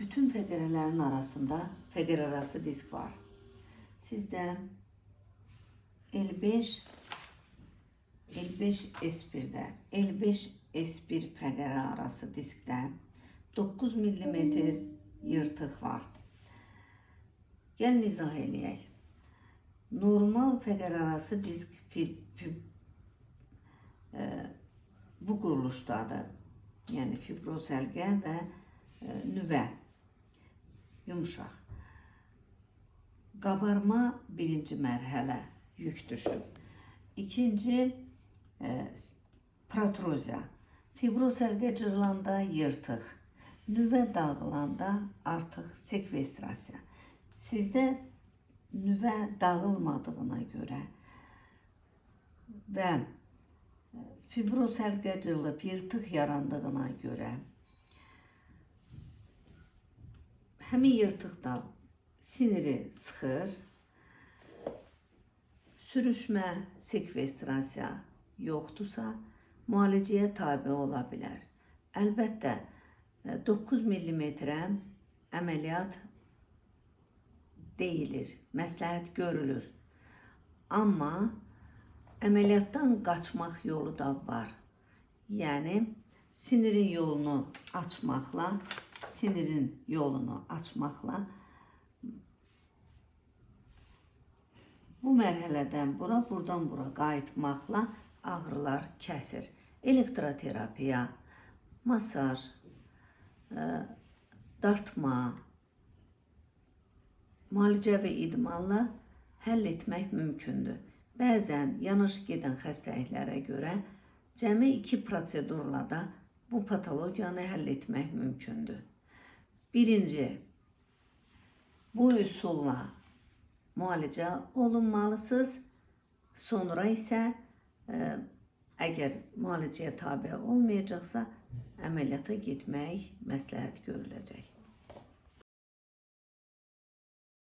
Bütün fəqərələrin arasında fəqərə arası disk var. Sizdə L5 L5 S1-də, L5 S1 fəqərə arası diskdə 9 mm yırtıq var. Gəlin izah eləyək. Normal fəqərə arası disk bu quruluşdadır. Yəni fibroz həlqə və nüvə yumşaq. Qabarma birinci mərhələ, yük düşüb. İkinci protroziya. Fibroz həlqə cırılanda yırtıq. Nüvə dağılanda artıq sekvestrasiya. Sizdə nüvə dağılmadığına görə və fibroz həlqə cırılıb yırtıq yarandığına görə həmin yırtıq da siniri sıxır. Sürüşmə, sekvestrasiya yoxdursa, müalicəyə tabe ola bilər. Əlbəttə, 9 millimetrə əməliyyat deyilir, məsləhət görülür. Amma əməliyyatdan qaçmaq yolu da var. Yəni sinirin yolunu açmaqla, sinirin yolunu açmaqla bu mərhələdən bura, buradan bura qayıtmaqla ağrılar kəsir. Elektroterapiya, masaj, dartma, müalicəvi idmanla həll etmək mümkündür. Bəzən yanaşı gedən xəstəliklərə görə cəmi 2 prosedurla da bu patologiyanı həll etmək mümkündür. Birinci, bu üsulla müalicə olunmalısınız. Sonra isə əgər müalicəyə tabe olmayacaqsa, əməliyyata getmək məsləhət görüləcək.